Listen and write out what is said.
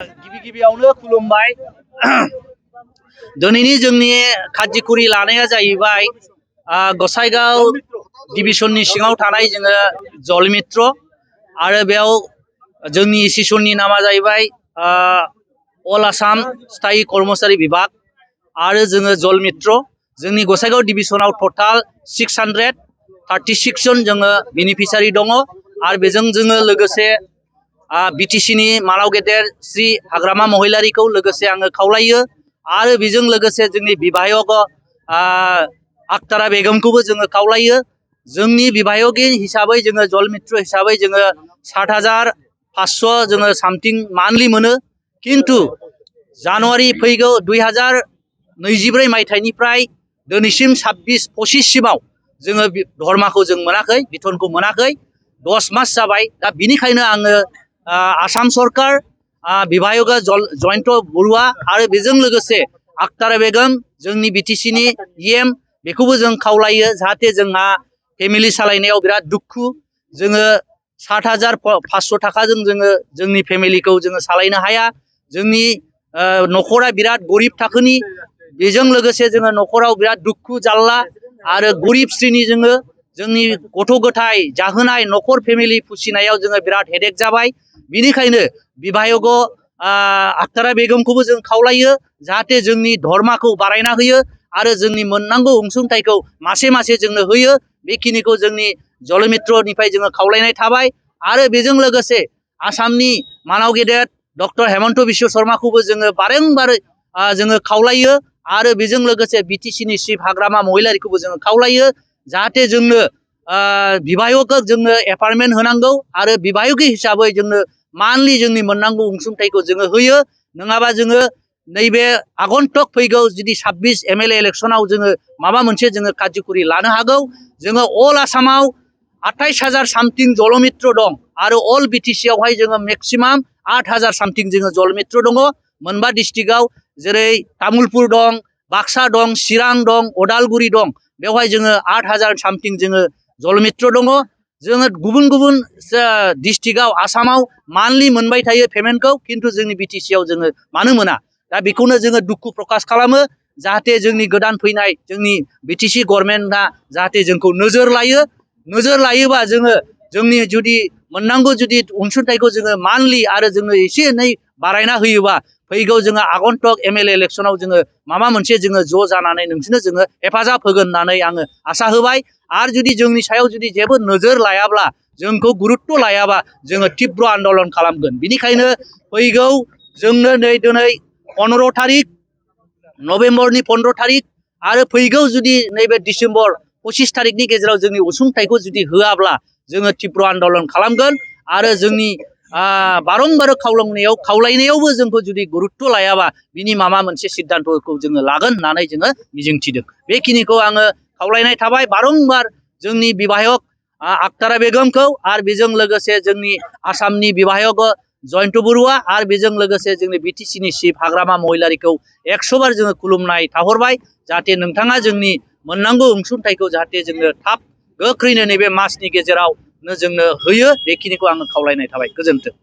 गिबि गिबियावनो खुलुमबाय। दिनैनि जोंनि खाजिखुरि लानाया जाहैबाय गसाइगाव डिभिजननि सिङाव थानाय जोङो जलमित्र आरो बेयाव जोंनि सेसननि नामा जाहैबाय अल आसाम स्थायी कर्मचारी विभाग आरो जोङो जलमित्र जोंनि गसाइगाव डिभिजनाव टोटाल 636 जन जोङो बेनिफिसियारि दङ आरो बेजों जोङो लोगोसे बिटिसिनि मानाव गेदेर श्री हाग्रामा महिलारिखौ लोगोसे आङो खावलायो आरो बेजों लोगोसे जोंनि बिधायक आक्तारा बेगमखौबो जोङो खावलायो। जोंनि बिधायक हिसाबै जोङो जलमित्र हिसाबै जोङो 7,500 जोङो सामथिं मान्थलि मोनो, किन्तु जानुवारि फैगौ 2024 मायथाइनिफ्राय दिनैसिम 26-25 सिमाव जोङो धर्माखौ जों मोनाखै, बिथनखौ मोनाखै। 10 मास जाबाय। दा बिनिखायनो आङो आसाम सरकार बिधायक जयन्त बरुवा आरो बेजों लोगोसे आक्तारा बेगम जोंनि बिटिसिनि EM बेखौबो जों खावलायो जाहाथे जोंहा फेमिलि सालायनायाव बिराद दुखु, जोङो 7,500 थाखाजों जोङो जोंनि फेमिलिखौ जोङो सालायनो हाया। जोंनि न'खरा बिराद गरिब थाखोनि, बेजों लोगोसे जोङो न'खराव बिराद दुखु जाल्ला आरो गरिब श्रेणी जोङो जोंनि गथ' गथाय जाहोनाय न'खर फेमिलि फिसिनायाव जोङो बिराद हेडेक जाबाय। बिनिखायनो बिधायक आक्तारा बेगमखौबो जों खावलायो जाहाथे जोंनि धर्माखौ बारायना होयो आरो जोंनि मोननांगौ अनसुंथाइखौ मासे मासे जोंनो होयो। बेखिनिखौ जोंनि जलमित्रनिफ्राय जोङो खावलायनाय थाबाय आरो बेजों लोगोसे आसामनि मानाव गेदेर डक्टर हेमन्त बिश्व शर्माखौबो जोङो बारंबार जोङो खावलायो आरो बेजों लोगोसे बिटिसिनि चिफ हाग्रामा महिलारिखौबो जोङो खावलायो जाहाथे जोंनो बिधायक जोंनो एपइन्टमेन्ट होनांगौ आरो बिधायक हिसाबै जोंनो मान्थलि जोंनि मोननांगौ अनसुंथाइखौ जोङो होयो। नङाबा जोङो नैबे आगन्तक फैगौ जुदि 26 MLA इलेक्सनाव जोङो माबा मोनसे जोङो खाजिखुरि लानो हागौ। जोङो अल आसामाव 28,000 सामथिं जलमित्र दं आरो अल बिटिसि आवहाय जोङो मेक्सिमाम 8,000 सामथिं जोङो जलमित्र दङ। मोनबा डिस्ट्रिक्टआव जेरै तामुलपुर दं, बाक्सा दं, चिरां दं, उदालगुरि दं, बेवहाय जोङो 8,000 सामथिं जोङो जलमित्र दङ। जोङो गुबुन गुबुन डिस्ट्रिक्टआव आसामाव मान्थलि मोनबाय थायो पेमेन्टखौ, किन्तु जोंनि बिटिसिआव जोङो मानो मोना। दा बेखौनो जोङो दुखु प्रकाश खालामो जाहाथे जोंनि गोदान फैनाय जोंनि बिटिसि गभर्नमेन्टआ जाहाथे जोंखौ नोजोर लायो। नोजोर लायोबा जोङो जोंनि जुदि मोननांगौ जुदि अनसुंथाइखौ जोङो मान्थलि आरो जोङो एसे एनै बारायना होयोबा फैगौ जोङो आगन्तक MLA इलेक्सनाव जोङो माबा मोनसे जोङो ज' जानानै नोंसोरनो जोङो हेफाजाब होगोन होननानै आङो आसा होबाय। आरो जुदि जोंनि सायाव जुदि जेबो नोजोर लायाब्ला, जोंखौ गुरुत्त लायाबा जोङो तीव्र आन्दलन खालामगोन। बिनिखायनो फैगौ जोंनो दिनै 15 थारिख नभेम्बरनि 15 थारिख आरो फैगौ जुदि नैबे डिसेम्बर 25 थारिखनि गेजेराव जोंनि अनसुंथाइखौ जुदि होआब्ला जोङो तीव्र आन्दलन खालामगोन आरो जोंनि बारंबार खावलायनायावबो जोंखौ जुदि गुरुत्त लायाबा बिनि माबा मोनसे सिद्धान्तखौ जोङो लागोन होननानै जोङो मिजिंथिदों। बेखिनिखौ आङो खावलायनाय थाबाय बारंबार जोंनि बिधायक आक्तारा बेगमखौ आरो बेजों लोगोसे जोंनि आसामनि बिधायक जयन्त बरुवा आरो बेजों लोगोसे जोंनि बिटिसिनि चिफ हाग्रामा महिलारिखौ 100 बार जोङो खुलुमनाय थाहरबाय जाहाथे नोंथाङा जोंनि मोननांगौ अनसुंथाइखौ जाहाथे जोंनो थाब गोख्रैनो नैबे मासनि गेजेरावनो जोंनो होयो। बेखिनिखौ आङो खावलायनाय थाबाय। गोजोन्थों।